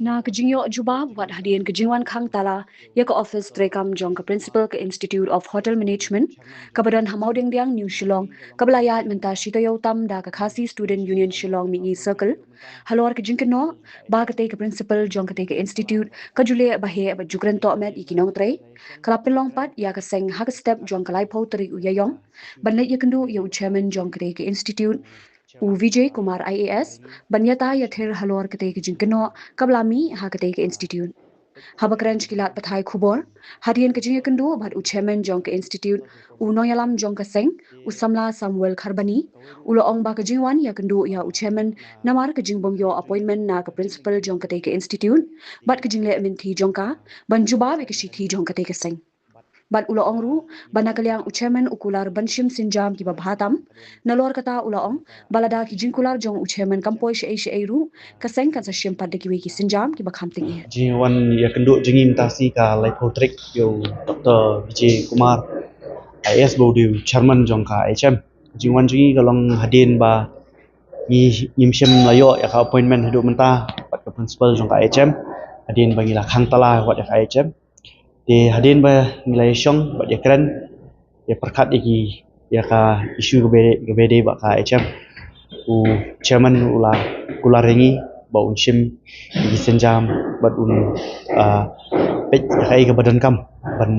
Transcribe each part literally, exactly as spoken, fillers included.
Na ka jingïoh jubab wat hadien ka jingwan khang tala ïa ka office treikam jong ka principal ka Institute of Hotel Management kaba don ha Mawdengdiang, New Shillong, kaba la ïaid mynta shi taïew tam da ka Khasi Student Union Shillong Mihngi Circle, halor ka jingkynnoh ba katei ka principal jong katei ka institute ka ju leh ba heh bad ju kren tohmet ïa ki nongtrei, ka la pynlong pat ïa ka seng ha ka step jong ka laiphew tarik u Ïaïong ban leit ïakynduh ïa u chairman jong katei ka institute, u Vijay Kumar I A S, ban ïatai ïathir halor katei ka jingkynnoh kaba la mih ha katei ka institute. Haba kren sha ki lad pathai khubor hadien ka jingïakynduh bad u chairman jong ka institute, u nongïalam jong ka seng, u samla Samuel Kharbani, u la ong ba ka jingwan ïakynduh ïa u chairman namar ka jingbym ïoh appointment na ka principal jong katei ka institute bad ka jingleh mynthi jong ka ban jubab ïa ka shithi jong katei ka seng. Bad u la ong ruh ba na ka liang u chairman u kular ban shim sienjam kiba bha tam. Nalor kata u la ong ba lada ki jingkular jong u chairman kam poi shaei shaei ruh, ka seng kan sa shim pat da kiwei ki sienjam kiba kham tyngeh. Jingwan ïakynduh jong ngi mynta shi ka laiphew tarik ïa u Doctor Vijay Kumar I A S ba u dei u chairman jong ka I H M. Jingwan jong ngi ka long hadien ba ngi, ngim shym la ïoh ïa ka appointment haduh mynta bad ka principal jong ka I H M, hadien ba ngi la khang tala wat ïa ka I H M. Te hadien ba ngi la ïashong bad ïakren, ïapyrkhat ïa ki, ïa ka issue kaba, kaba dei bad ka I H M, u chairman u la kular ïa ngi ba un shim ïa ki sienjam bad un, ah, peit ïa kaei kaba donkam ban,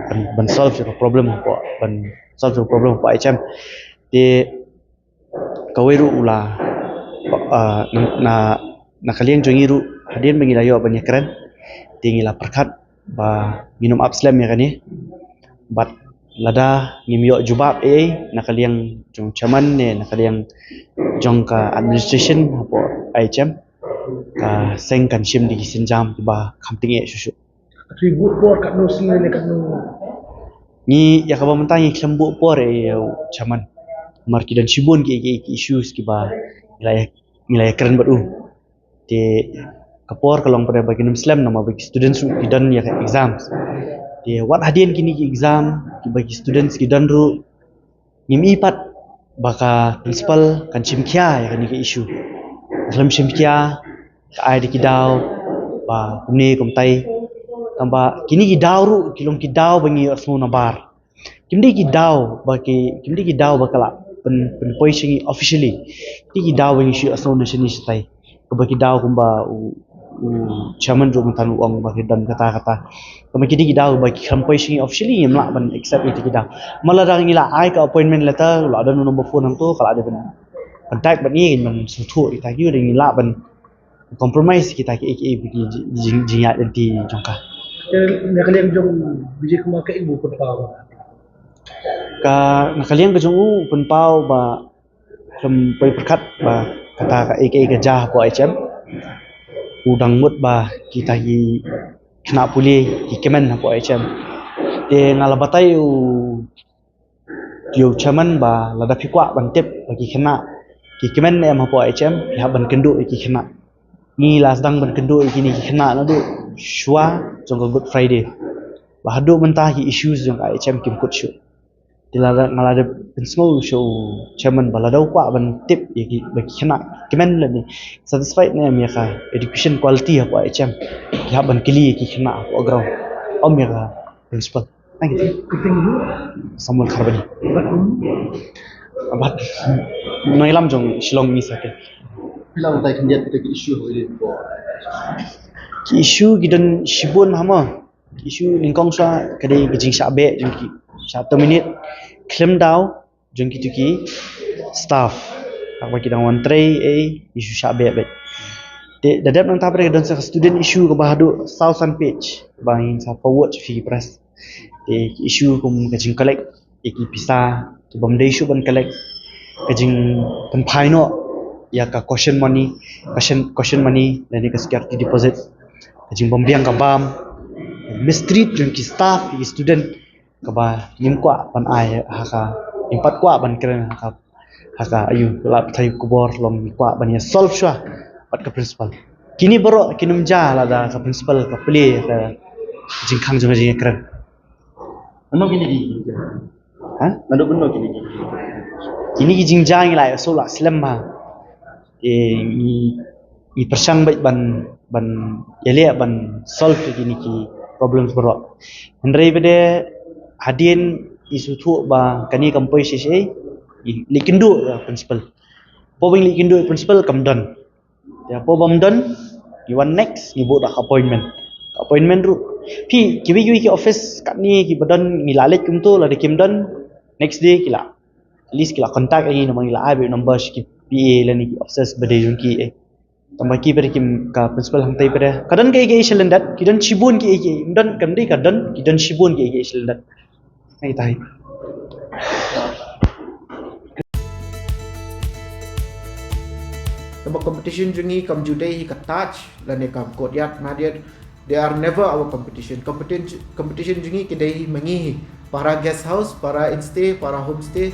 ban, ban solve ïa ka problem hapoh, ban solve ïa ka problem hapoh I H M. Te kawei ruh u la, ah, na, na, na ka liang jong ngi ruh hadien ba ngi la ïoh ban ïakren, te ngi la pyrkhat ba ngin ym ap slem ïa kane. Bad lada ngim ïoh jubab ei ei na ka liang jong chairman ne na ka liang jong ka administration hapoh I H M, ka seng kan shim da ki sienjam kiba kham tyngeh shuh shuh. Atu buh por katno sngi ne katno? Ngi ïa kaba mynta ngi khlem buh por ïa u chairman. Namar ki don shibun ki, ki, ki issues kiba ngi la, ngi la ïakren bad u. Te ka por ka long pat ba kin ym slem namar ba ki students ruh ki don ïa ka exams. Te wat hadien kine ki exam kiba ki students ki don ruh, ngim i pat ba ka principal kan shim khia ïa kane ka issue. Khlem shim khia, ka ai da ki daw ba kumne kumtai. Tangba kine ki daw ruh ki long ki daw ba ngi ïohsngew nabar. Kim dei ki daw ba ki, kim dei ki daw ba ka la pyn, pynpoi sha ngi officially. Ki dei ki daw ba ngi shu ïohsngew na shane shatai. Kaba ki daw kumba u, u chairman ruh mynta u ong ba ki don kata kata. Kaba ki dei ki daw ba ki khlem poi sha ngi officially, ngim lah ban accept ïa kita ki daw. Ma lada ngi la ai ka appointment letter, la don u number phone hangto, ka la dei ban contact bad ngi, ban sngewthuh kita ki, dei ngi lah ban compromise kita kiei kiei ba ki jing, jing, jingïaid lynti jong ka. Te na ka liang jong Vijay Kumar kaei ba u pynpaw? Ka, na ka liang ka jong u, u pynpaw ba khlem poi pyrkhat ba kata kaei kaei ka jia hapoh I H M. U dang mut ba kita ki khynnah pule ki kmen hapoh I H M. Te nga la batai u, ïa u chairman ba lada phi kwah ban tip ba ki khynnah ki kmen ne em hapoh I H M, phi hap ban kynduh ïa ki khynnah. Ngi la sdang ban kynduh ïa kine ki khynnah naduh shuwa jong ka Good Friday. Ba haduh mynta ki issues jong ka I H M kim kut shuh. Te lada, nga la dep pynsngew sha u chairman ba lada u kwah ban tip ïa ki, ba ki khynnah ki kmen lane satisfied ne em ïa ka education quality hapoh I H M, ki hap ban kylli ïa ki khynnah hapoh ground, ym ïa ka principal. Thank you. Kyrteng u? Samuel Kharbani. Bad u? Bad nongïalam jong Shillong Mihngi Circle. Phi lah ban batai khyndiat kita ki issue ha kane ka por? Ki issue ki don shibun hama. Ki issue nyngkong shuwa ka dei ka jingshah beh jong ki, shah terminate khlem daw jong kitu ki staff. Haba ki dang wan trei ei, issue shah beh beit. Te da dep nangta pat ka don sa ka student issue kaba haduh saw san page ba ngin sa forward sha phi ki press. Te ki issue kum ka jing collect ïa ki pisa ki bym dei shuh ban collect, ka jingpynphai noh ïa ka caution money, caution, caution money lane ka security deposit, ka jingbym biang ka bam, mistreat jong ki staff, ki student, kaba ngim kwah ban ai ha ka, ngim pat kwah ban kren ha ka, ha ka, aiu, la pathai khubor long, ngim kwah ban ïa solve shuwa bad ka principal. Kine baroh kin ym jia lada ka principal ka plie ka jingkhang jong ka jingkren. Ano kine ki? Ha? Ano kine ki? Kine ki jingjia ngi la ïohsngew la slem ha. Te ngi, ngi pyrshang beit ban ban ïaleh ban solve ïa kine ki problems baroh. Hynrei pat de hadien i sngewthuh ba kane kam poi shisha, i leit kynduh ïa principal. Hapoh ba ngi leit kynduh ïa principal kam don. Ïa, hapoh bym don, ngi wan next, ngi buh da ka appointment. Ka appointment ruh. Phi, kiwei kiwei ki office katne kiba don, ngi la leit kumto, lada kim don, next day ki la, at least ki la contact ïa ngi, namar ngi la ai beit number sha ki P A lane ki officers ba dei jong ki, eh. Tangba ki ba dei kim, ka principal hangtai pat de. Ka don kiei kiei sha lyndet, ki don shibun kiei kiei. Ym don, kam dei ka don, ki don shibun kiei kiei sha lyndet. Ai tai. Tangba competition jong ngi kam ju dei hi ka Taj lane ka Courtyard Marriott. They are never our competition. Competition, competition jong ngi ki dei hi ma ngi hi. Para guest house, para instay, para homestay.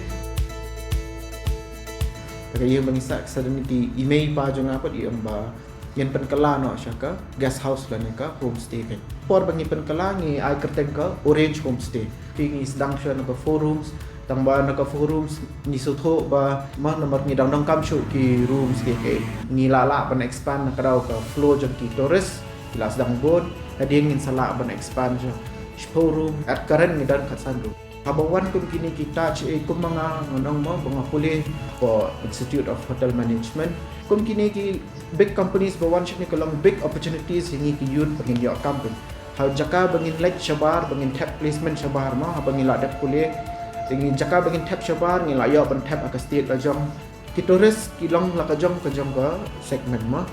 Te ka ïa ma ngi sah, suddenly ki i mei i pa jong nga pat i ong ba ngin pynkylla noh sha ka guest house lane ka homestay. Ka por ba ngi pynkylla, ngi ai kyrteng ka Orange Homestay. Phi, ngi sdang shuwa na ka four rooms, tangba na ka four rooms ngi sngewthuh ba ma namar ngi dang donkam shuh ki rooms ki, ki ngi lah lah ban expand na ka daw ka flow jong ki tourist. Ki la sdang bun, hadien ngin sa lah ban expand sha shiphew room. At current ngi don khatsan room. Haba wan kum kine ki Taj, eh, kum ma nga, ngan ong mo, ba nga pule for Institute of Hotel Management. Kum kine ki big companies ba wan shane ka long big opportunities ïa ngi ki youth ba ngin ïoh kam pyn. Ha jaka ba ngin leit shabar, ba ngin thep placement shabar mo, haba ngi la dep pule. Ïa ngi jaka ba ngin thep shabar, ngi la ïoh ban thep ha ka state la jong. Ki tourist ki long la ka jong ka jong ka segment mo.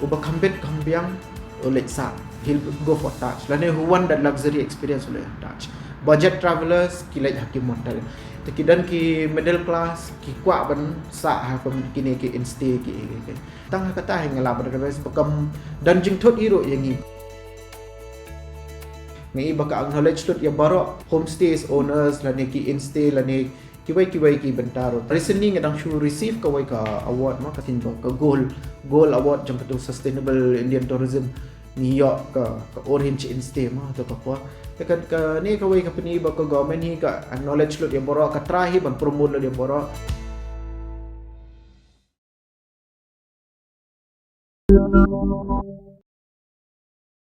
Uba kham bit kham biang u leit sah, he'll go for Taj. Lane who want that luxury experience u leit Taj. Budget travelers ki leit ha ki motel. Te ki don ki middle class ki kwah ban sah ha kum kine ki instay ki, ki, ki. Tang ha kata hi nga lah ban advise ba kam don jingthut hi ruh ïa ngi. Nga i ba ka acknowledge lut ïa baroh homestays owners lane ki instay lane kiwei kiwei ki bynta ruh. Recently nga dang shu receive kawei ka award mo, ka ktien ba ka gold, gold award jong katu Sustainable Indian Tourism. Ngi ïoh ka, ka Orange Instay mo, to ka por. Te ka, kane kawei ka pyni ba ka government hi ka acknowledge lut ïa baroh, ka try hi ban promote lut ïa baroh.